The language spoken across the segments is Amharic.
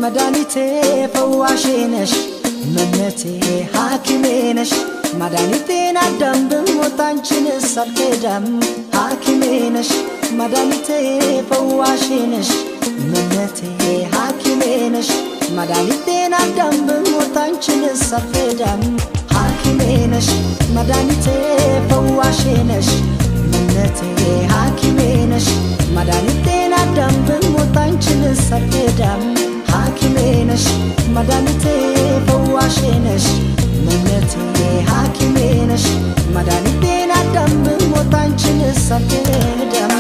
መድኃኒቴ ፈዋሼ ነሽ መነቴ ሐኪሜ ነሽ መድኃኒቴን አዳም ብሞት አንቺንስ አልከዳም ሐኪሜ ነሽ መድኃኒቴ ፈዋሼ ነሽ መነቴ ሐኪሜ ነሽ መድኃኒቴን አዳም ብሞት አንቺንስ አልከዳም ሐኪሜ ነሽ መድኃኒቴ ፈዋሼ ነሽ መነቴ ሐኪሜ ነሽ መድኃኒቴን አዳም ብሞት አንቺንስ አልከዳም ሐኪሜ ነሽ መድኃኒቴ ፈዋሼ ነሽ መነቴ ሐኪሜ ነሽ መድኃኒቴን አዳም ብሞት አንቺንስ አልከዳም።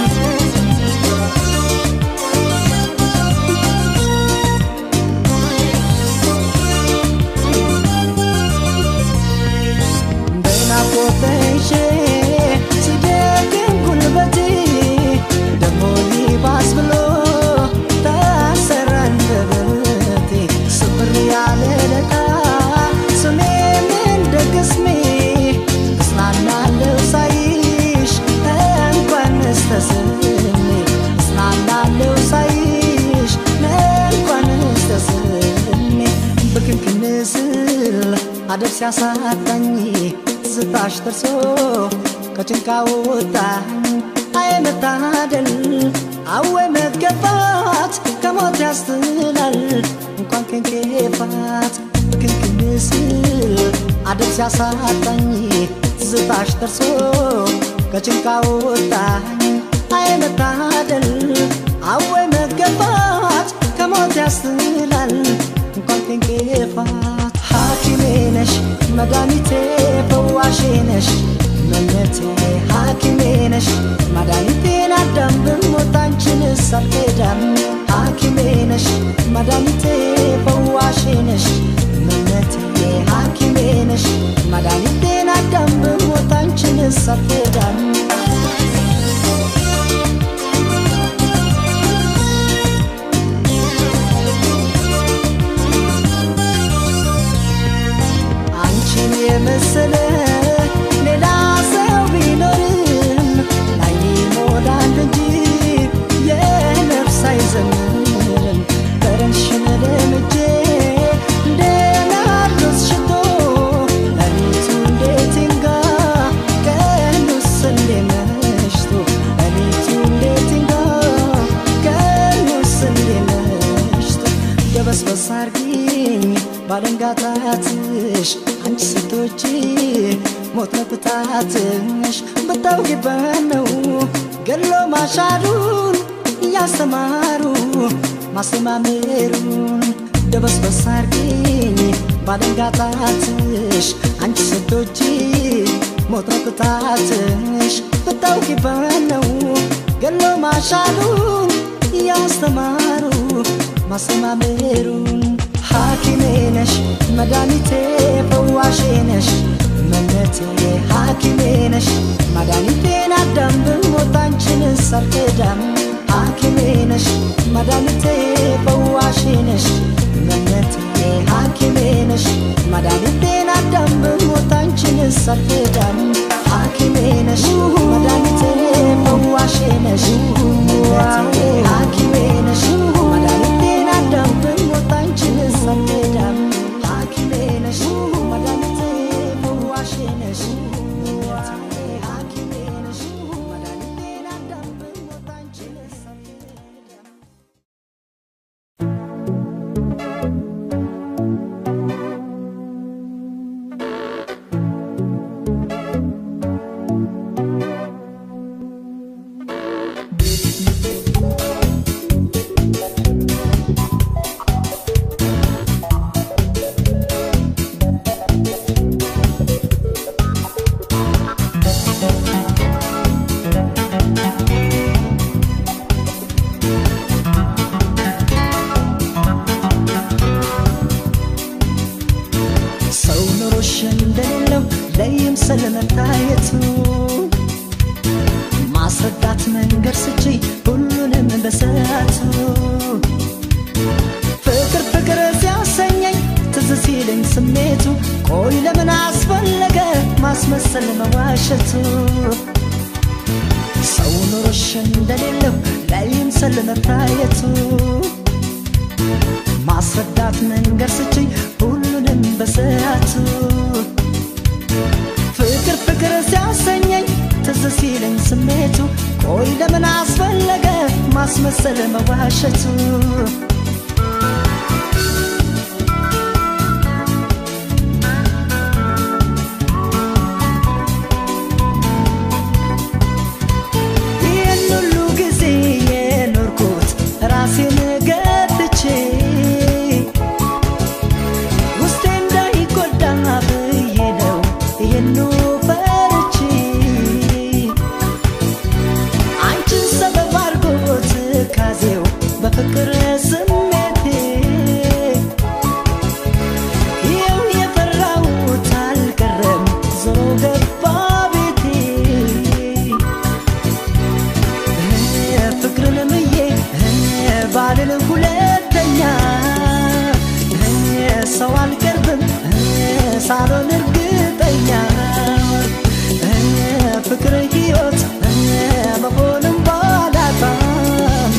በናፍቆት ተይዤ ስደክም ጉልበቴ ደሞ ይባስ ብሎ ታሰረ አንደበቴ ስብር ያለ ለታ ስሜም እንደ ቅስሜ እጽናናለሁ ሳይሽ እንኳንስ ተስሜ እጽናናለሁ ሳይሽ እንኳንስ ተስሜ ብክንክን ስል አደብ ሲያሳጣኝ ትዝታሽ ደርሶ ከጭንቃ ወጣኝ። አይ መታደል አወይ መገፋት ከሞት ያስጥላል እንኳን ከእንቅፋት ብክንክን ስል አደብ ሲያሳጣኝ ትዝታሽ ደርሶ ከጭንቃ ወጣኝ። አይ መታደል አወይ መገፋት ከሞት ያስጥላል እንኳን ከእንቅፋት። ሐኪሜ ነሽ መድኃኒቴ ፈዋሼ ነሽ መነቴ ሐኪሜ ነሽ መድኃኒቴን አዳም ብሞት አንቺንስ አልከዳም ሐኪሜ ነሽ መድኃኒቴ ፈዋሼ ነሽ መነቴ ሐኪሜ ነሽ መድኃኒቴን አዳም ብሞት አንቺንስ አልከዳም። አንቺን የመሰለ ሌላ ሰው ቢኖርም ላይኔ ይሞላል እንጂ የነፍስ አይዘምርም። ጠረንሽን ለምጄ እንደ ናርዶስ ሽቶ ሌሊቱ እንዴት ይንጋ ቀኑስ እንዴት መሽቶ ሌሊቱ እንዴት ይንጋ ቀኑስ እንዴት መሽቶ ደበስበስ አርጊኝ ባለንጋታትሽ አንቺ ስትወጪ ሞት ነው ቅጣትሽ ብታውቂበት ነው ገሎ ማሻሩን እያስተማሩ ማስተማመሩን ደበስበስ አርጊኝ ባለንጋታትሽ አንቺ ስትወጪ ሞት ነው ቅጣትሽ ብታውቂበት ነው ገሎ ማሻሩን እያስተማሩ ማስተማመሩን። ሐኪሜ ነሽ መድኃኒቴ ፈዋሼ ነሽ መነቴ ሐኪሜ ነሽ መድኃኒቴን አዳም ብሞት አንቺንስ አልከዳም ሐኪሜ ነሽ መድኃኒቴ ፈዋሼ ነሽ መነቴ ሐኪሜ ነሽ መድኃኒቴን አዳም ብሞት አንቺንስ አልከዳም ሐኪሜ ነሽ መድኃኒቴ ፈዋሼ ነሽ መነቴ ሐኪሜ ነሽ መድኃኒቴን አዳም ብሞት አንቺንስ አልከዳም ሐኪሜ ነሽ መድኃኒቴ ፈዋሼ ነሽ መነቴ ሐኪሜ ነሽ መድኃኒቴን አዳም ብሞት አንቺንስ አልከዳም። ለይምሰል መታየቱ ማስረዳት መንገር ስችይ ሁሉንም በሰዓቱ ፍቅር ፍቅር ሲያሰኘኝ ትዝ ሲለኝ ስሜቱ ቆይ ለምን አስፈለገ ማስመሰል መዋሸቱ ይህን ሁሉ ጊዜ የኖርኩት ራሴን ገትቼ ውስጤ እንዳይጎዳ ብዬ ነው ይህኑ ፈርቼ አንቺን ሰበብ አድርጎ ትካዜው በፍቅር ስሜቴ ይኸው የፈራሁት አልቀረም ዞሮ ገባ ቤቴ ፍቅርን ምዬ ባልል ሁለተኛ ሰው አልቀርብም ሳልሆን እርግጠኛ ፍቅር ሕይወት መሆንም ባላጣም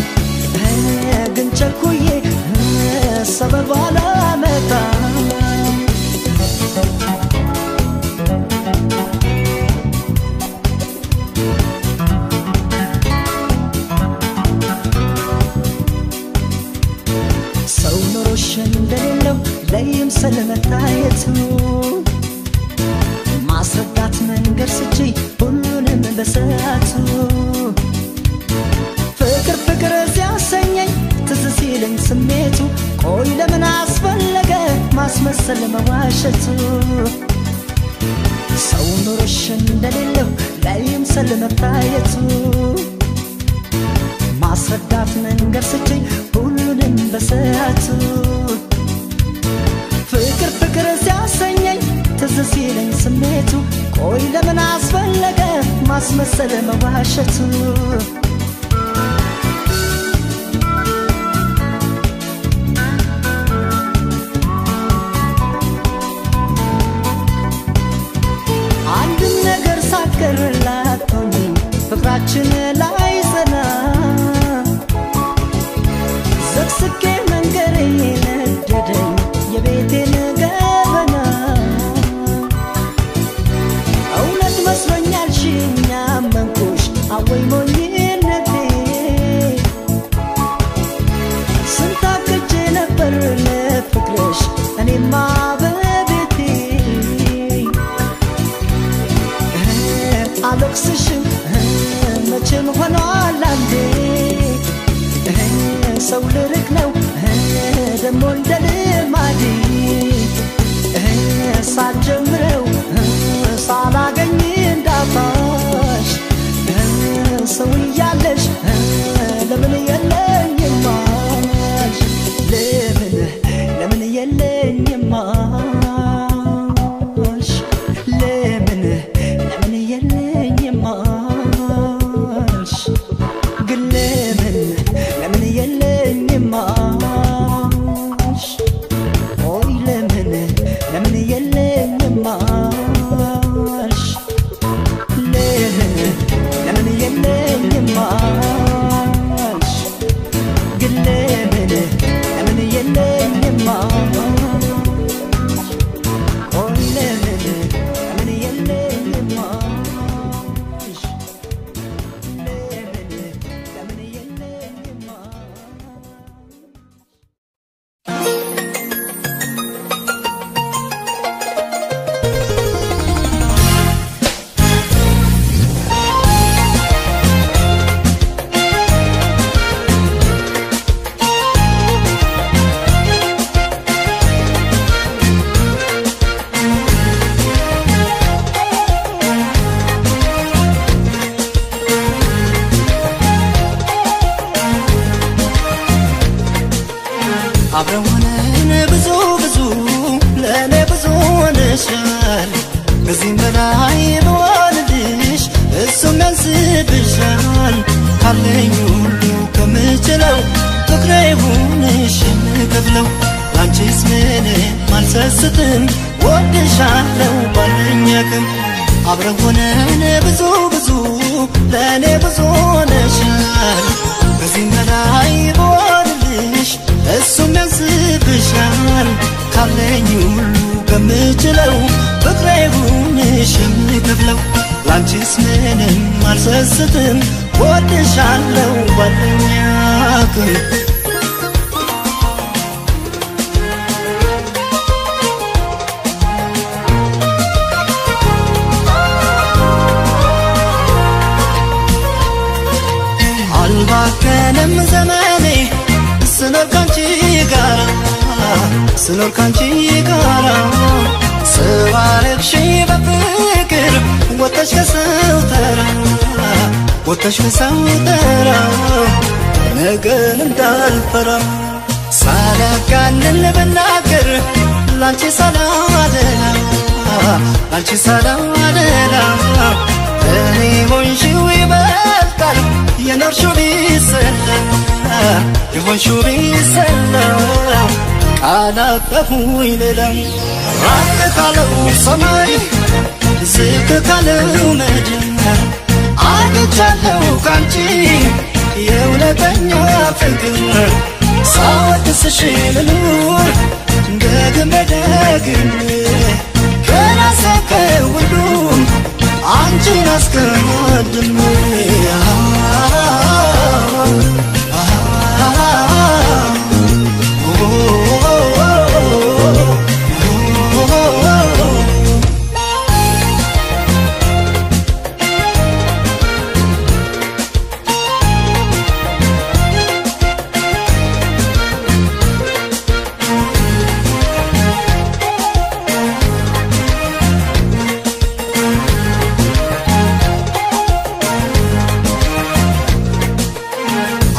ግን ቸኩዬ ሰበብ አላመጣም። ሰው ኖሮሽ እንደሌለው ለይምሰል መታየቱ ማስረዳት መንገር ስችይ ሁሉንም በሰዓቱ ፍቅር ፍቅር ሲያሰኘኝ ትዝ ሲለኝ ስሜቱ ቆይ ለምን አስፈለገ ማስመሰል መዋሸቱ ሰው ኖሮሽ እንደሌለው ለይምሰል መታየቱ ማስረዳት መንገር ስችይ ሁሉንም በሰዓቱ ፍቅር ፍቅር ሲያሰኘኝ ትዝ ሲለኝ ስሜቱ ቆይ ለምን አስፈለገ ማስመሰል መዋሸቱ አንድ ነገር ሳትቀርላት ሆኜ ፍቅራችን ላይ ጸና ዘቅዝቄ መንገሬ ነደደኝ የቤቴን ገበና እውነት መስሎኛል ሽኛ መንኩሽ አወይ ሞኝነቴ ስንት አቅጄ ነበር ለፍቅርሽ እኔማ በቤቴ አልወቅስሽም መቼም ሆኗል አንዴ ሰው ልርቅ ነው ደሞ እንደ ልማዴ ሳልጀምረው ሳላገኝ እንዳጣሽ ሰው እያለሽ ለምን የለኝማሽ ለምን ለምን የለኝማሽ ለምን ለምን የለኝማሽ ግን ለምን ለምን የለኝማሽ ኦይ ለምን ለምን የለኝማሽ ለምን ለምን የለኝማሽ ግን ለምን ለምን የለኝማሽ ኦይ ለምን ለምን የለኝማሽ ለምን ለምን የለኝማሽ። አብረን ሆነን ብዙ ብዙ ለእኔ ብዙ ሆነሻል። ከዚህም በላይ ብሆንልሽ እሱም ያንስብሻል። ካለኝ ሁሉ ከምችለው ፍቅሬ ይሁንሽ የምከፍለው ላንቺስ ምንም አልሰስትም ወድሻለው ባለኝ አቅም። አብረን ሆነን ብዙ ብዙ ለእኔ ብዙ ሆነሻል። ከዚህም በላይ ብሆንልሽ እሱም ያንስብሻል። ካለኝ ሁሉ ከምችለው ፍቅሬ ይሁንሽ የምከፍለው፣ ላንቺስ ምንም አልሰስትም፣ ወድሻለሁ ባለኝ አቅም። አልባከንም ዘመኔ ስኖር ካንቺ ጋራ፣ ስኖር ካንቺ ጋራ። ሰው አረግሽኝ በፍቅር ወጥተሽ ከሰው ተራ፣ ወጥተሽ ከሰው ተራ፣ ነገን እንዳልፈራ። ሳላጋንን ብናገር ላንቺ ሳላደላ፣ ላንቺ ሳላደላ፣ እኔ ሆንሽው ይበልጣል የኖርሽው ቢሰላ፣ የሆንሽው ቢሰላ፣ ቃላጠፉኝ ሌላ። ራቅ ካለው ሰማይ ዝቅ ካለው ምድር አግኝቻለሁ ካንቺ የእውነተኛ ፍቅር። ሳወድስሽ ልኑር ደግሜ ደግሜ፣ ከራሴ ከሁሉም አንቺን አስቀድሜ።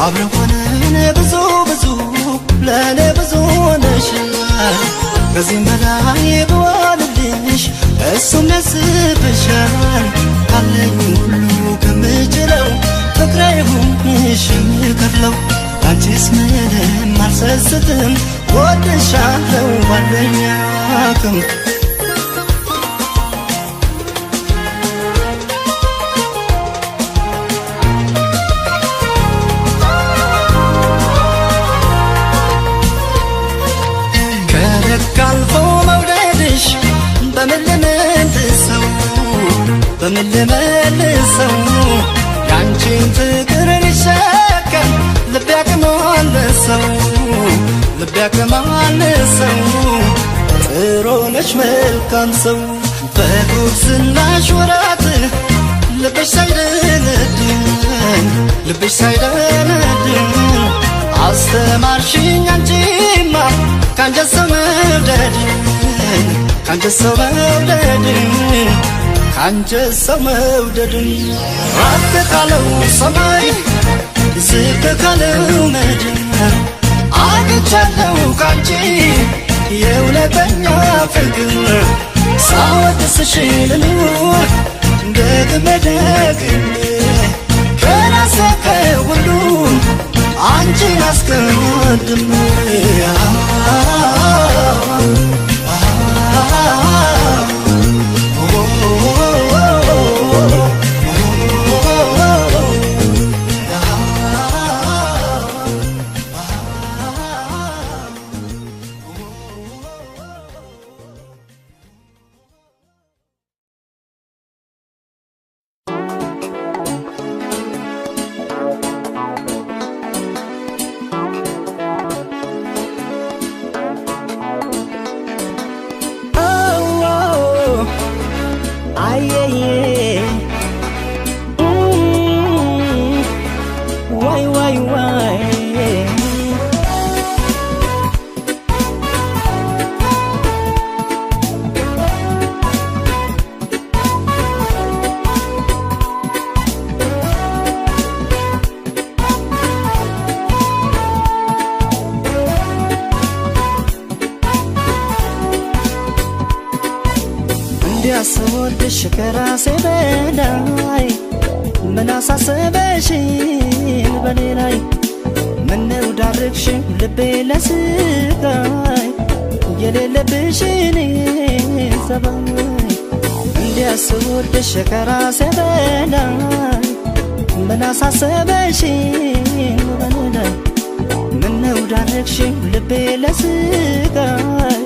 አብረን ሆነን ብዙ ብዙ ለእኔ ብዙ ሆነሻል። ከዚህም በላይ ብሆንልሽ እሱም ያስብሻል። ካለኝ ሁሉ ከምችለው ፍቅሬ ይሁንሽ የምከፍለው፣ ላንቺስ ምንም አልሰስትም፣ ወድሻለሁ ባለኝ አቅም። ከልክ አልፎ መውደድሽ በምን ልመልሰው፣ በምን ልመልሰው? ያንቺን ፍቅር ሊሸከም ልቤ አቅም አነሰው፣ ልቤ አቅም አነሰው። ጥሩ ነሽ መልካም ሰው፣ በጉብዝናሽ ወራት ልብሽ ሳይደነድን፣ ልብሽ ሳይደነድን፣ አስተማርሽኝ አንቺማ ካንጀት ሰው መውደድን፣ ካንጀት ሰው መውደድን፣ ካንጀት ሰው መውደድን። ራቅ ካለው ሰማይ ዝቅ ካለው ምድር አግኝቻለሁ ካንቺ የእውነተኛ ፍቅር። ሳወድስሽ ልኑር ደግሜ ደግሜ፣ ከራሴ ከሁሉም አንቺን አስቀድሜ። Oh, aye, why, why, why? እንዲያስወድሽ ከራሴ በላይ ምን አሳሰበሽን በኔ ላይ? ምነው ዳርግሽ ልቤ ለስቃይ የሌለብሽን ጸባይ? እንዲያስወድሽ ከራሴ በላይ ምን አሳሰበሽ በኔ ላይ ምነው ዳረግሽው ልቤ ለስቃይ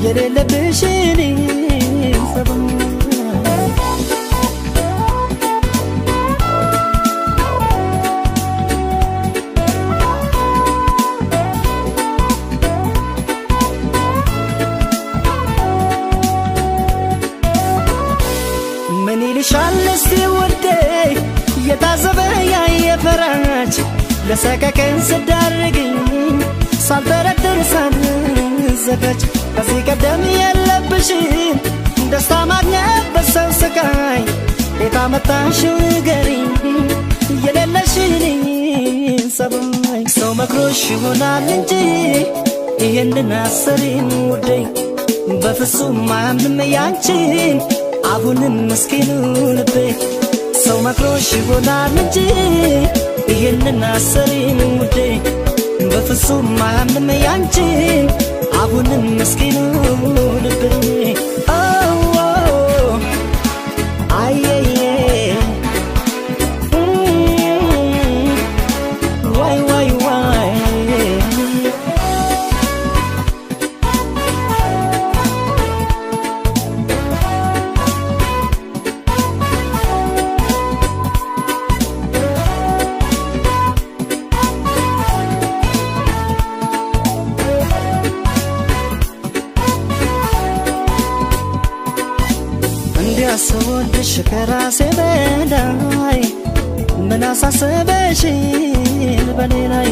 የሌለብሽን ጸባይ ምን ይልሻል እስቲ ውዴ የታዘበ ያየ ፈራጅ ለሰቀቀን ስዳርግኝ ሳልጠረጥር ሳልዘጋጅ ከዚህ ቀደም የለብሽም ደስታ ማግኘት በሰው ስቃይ ቤት አመጣሽው ንገሪኝ የሌለሽን ጸባይ ሰው መክሮሽ ይሆናል እንጂ ይህንን አሰሪም ውዴ በፍጹም አያምንም ያንቺን አሁንም ምስኪኑ ልቤ ሰው መክሮሽ ይሆናል እንጂ ይህንን አሰሪም ውዴ በፍጹም አያምንም ያንቺን አሁንም ምስኪኑ ልቤ አየየ ዋይ ዋይ ዋይ እንዲያስወድሽ ከራሴ በላይ ምን አሳሰበሽ በኔ ላይ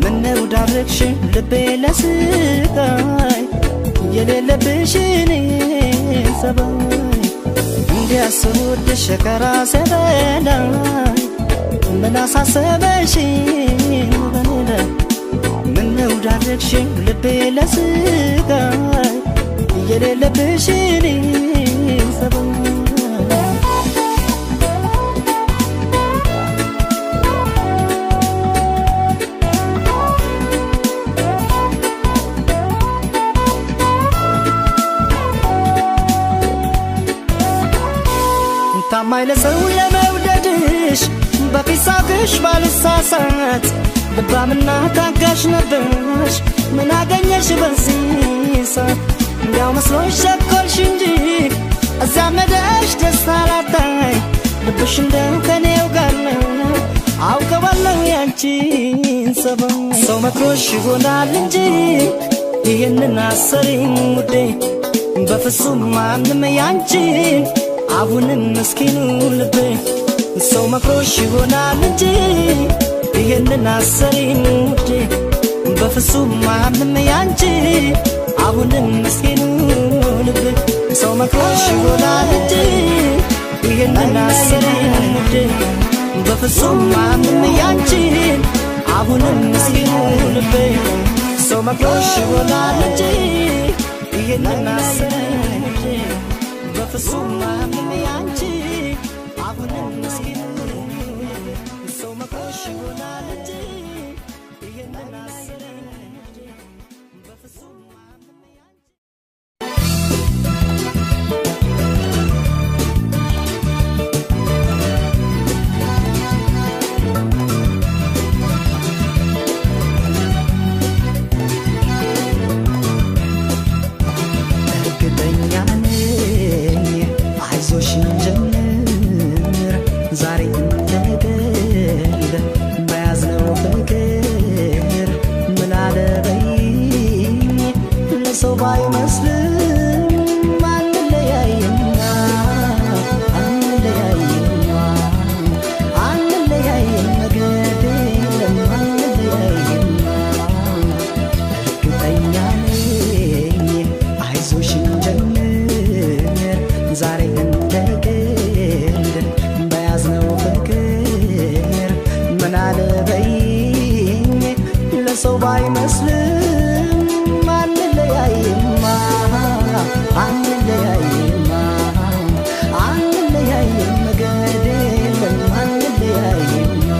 ምነው ዳረግሽ ልቤ ለስቃይ የሌለብሽን ጸባይ እንዲያስወድሽ ከራሴ በላይ ምን አሳሰበሽ በኔ ላይ ምነው ዳረግሽ ልቤ ለስቃይ የሌለብሽን ጸባይ ታማኝ ለሰው ለመውደድሽ በፊት ሳቅሽ ባልሳሳት ልባምና ታጋሽ ነበርሽ ምን አገኘሽ በዚህ ሰዓት እንዲያው መስሎሽ ቸኮልሽ እንጂ እዚያ መደሽ ደስታ ላታይ ልብሽ እንደው ከኔው ጋር ነው አውቀዋለሁ ያንቺን ጸባይ ሰው መክሮሽ ይሆናል እንጂ ይህንን አሰሪም ውዴ በፍጹም ማንም ያንቺን አሁንም ምስኪኑ ልቤ ሰው መክሮሽ ይሆናል እንጂ ይህንን አሰሪም ውዴ በፍጹም ማንም ያንቺን አሁንም ምስኪኑ ልቤ ሰው መክሮሽ ይሆናል እንጂ ይህንን አሰሪም ውዴ በፍጹም ማንም ያንቺን አሁንም ምስኪኑ ልቤ ሰው መክሮሽ ይሆናል እንጂ ይህንን አሰሪም ውዴ በፍጹም ማንም ያንቺን አሁንም ምስኪኑ ልቤ ሰው መክሮሽ ይሆናል እንጂ ይህንን አሰሪም ውዴ በፍጹም ማንም ያንቺ እርግጠኛ ነኝ አይዞሽ እንጀምር ዛሬ እንደገል በያዝነው ፍቅር ምን አለ በይኝ ለሰው ባይመስልም አንለያይማ አንለያይማ አንለያይም ግድ የለም አንለያይማ እርግጠኛ ነኝ አይዞሽ እንጀምር ዛሬ እንደግል በያዝነው ፍቅር ምን አለ በይኝ ለሰው ባይመስልም አንለያይማ አንለያይማ አንለያይም ግድ የለም አንለያይማ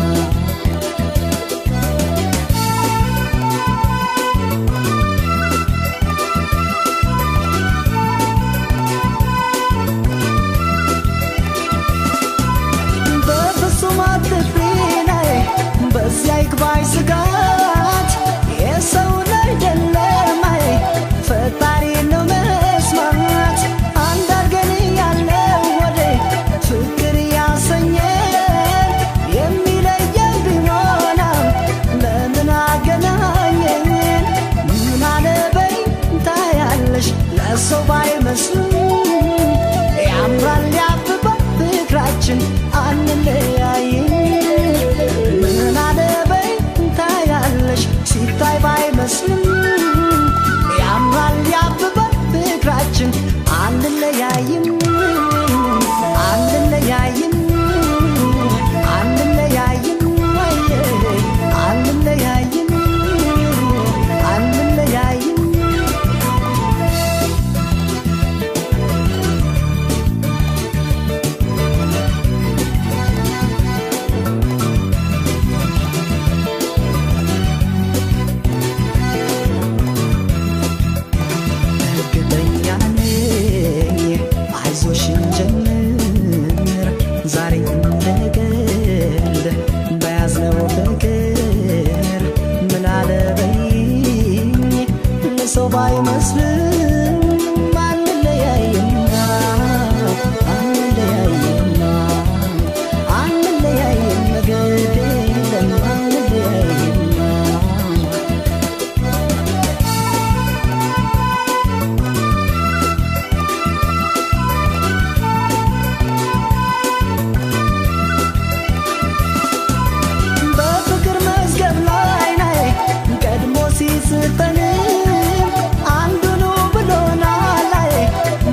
በፍጹም አይመስልም አንለያይማ አንለያይማ አንለያይም ግድ የለም አንለያይማ። በፍቅር መዝገብ ላይ ናይ ቀድሞ ሲስጠን አንዱኑ ብሎናል ላይ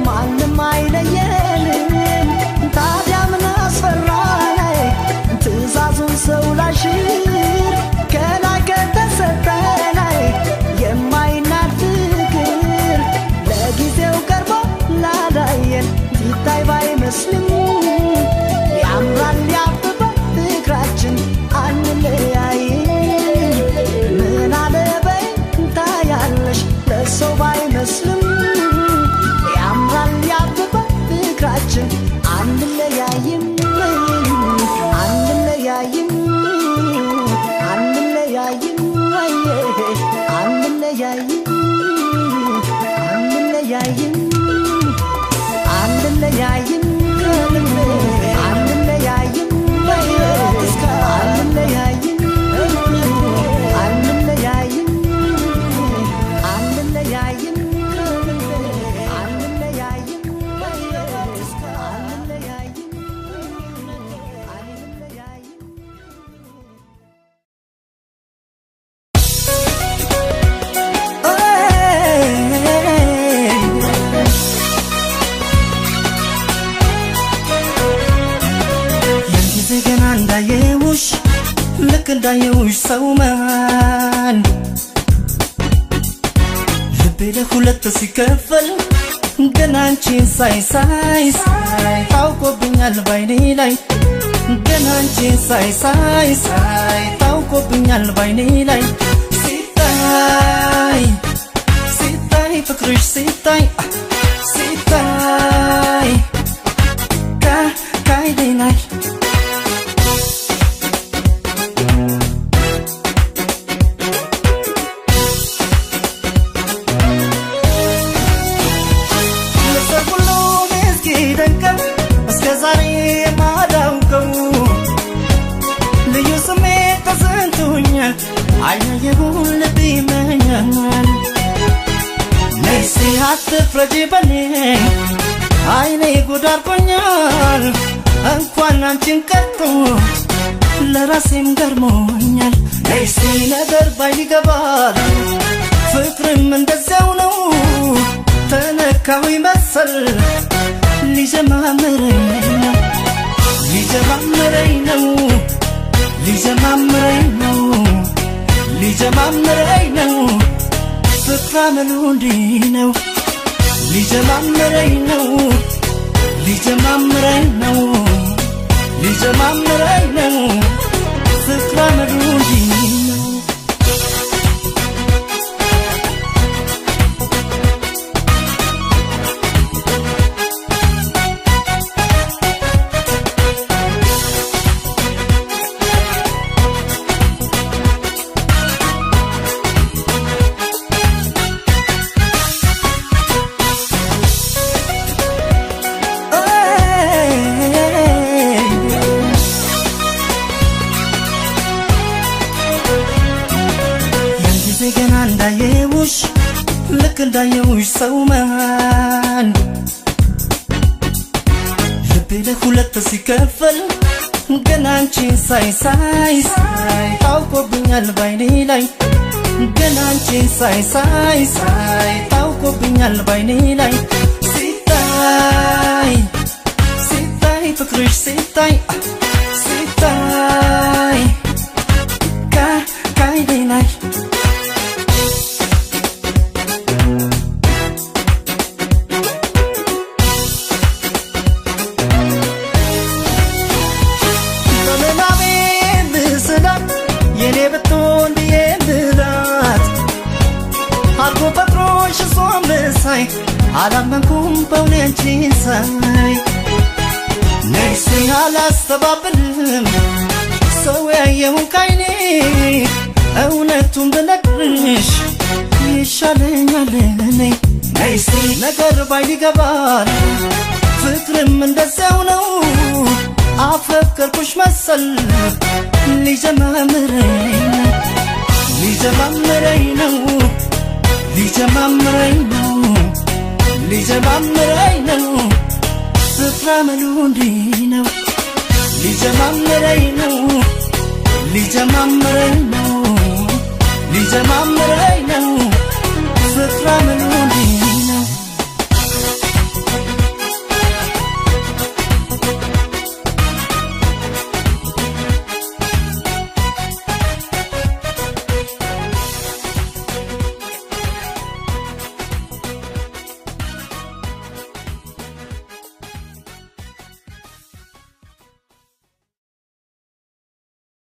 ማንም አይለየንም። ታዲያ ምን አስፈራን? ትእዛዙን ሰው ላሽር ከላይ ከተሰጠን የማይናድ ፍቅር ለጊዜው ቀርቦ ላላየን ሲታይ ባይመስልም ያምራል ያብባል ፍቅራችን አንለያይም። ምን አለ በይ ታያለሽ ለሰው ባይመስልም ያምራል ያብባል ፍቅራችን አንለያይም አንለያይም አንለያይም አንለያይም አንለያይም አንለያይም አንለያይም አንለያይም አንለያይም አንለያይም አንለያይም አንለያይም አንለያይም። ያን ጊዜ ገና እንዳየውሽ ልክ እንዳየውሽ ሰው መሃል ልቤ ለሁለት ሲከፈል ገና አንቺን ሳይ ሳይ ሳይ ታውቆብኛል ባይኔ ላይ ገና አንቺን ሳይ ሳይ ሳይ ታውቆብኛል ባይኔ ላይ ሲታይ ሲታይ ፍቅርሽ ሲታይ ሲታይ ካይኔ ላይ። የሰው ሁሉ እስኪደንቀው እስከ ዛሬ የማላውቀው ልዩ ስሜት ተሰምቶኛል። አያየውን ልብ ይመኛል። ነፍሴ አትፍረጂ በኔ አይኔ ጉድ አድርጎኛል። እንኳን አንቺን ቀርቶ ለራሴም ገርሞኛል። ነፍሴ ነገር ባይን ይገባል ፍቅርም እንደዚያው ነው። ተነካሁ መሰል ሊጀማምረኝ ነው ሊጀማምረኝ ነው ሊጀማምረኝ ነው ሊጀማምረኝ ነው ፍቅር አመሉ እንዲህ ነው ሊጀማምረኝ ነው ሊጀማምረኝ ነው ሊጀማምረኝ ነው ፍቅር አመሉ እንዲህ ነው። ያን ጊዜ ገና እንዳየውሽ ልክ እንዳየውሽ ሰው መሃል ልቤ ለሁለት ሲከፈል ገና አንቺን ሳይ ሳይ ሳይ ታውቆብኛል ባይኔ ላይ ገና አንቺን ሳይ ሳይ ሳይ ታውቆብኛል ባይኔ ላይ ሲታይ ሲታይ ፍቅርሽ ሲታይ ሲታይ ካይኔ ላይ። በምናቤ ምስላት የኔ ብትሆን ብዬ ምላት አርጎ ፈጥሮሽ እሷን መሳይ አላመንኩም በውኔ አንቺን ሳይ ነፍሴ አላስተባብልም ሰው ያየውን ካይኔ እውነቱን ብነግርሽ ይሻለኛል ነይ ነይ እስቲ። ነገር ባይን ይገባል፣ ፍቅርም እንደዚያው ነው። አፈቀርኩሽ መሰል ሊጀማምረኝ ነው፣ ሊጀማምረኝ ነው፣ ሊጀማምረኝ ነው፣ ሊጀማምረኝ ነው። ፍቅር አመሉ እንዲህ ነው። ሊጀማምረኝ ነው፣ ሊጀማምረኝ ነው።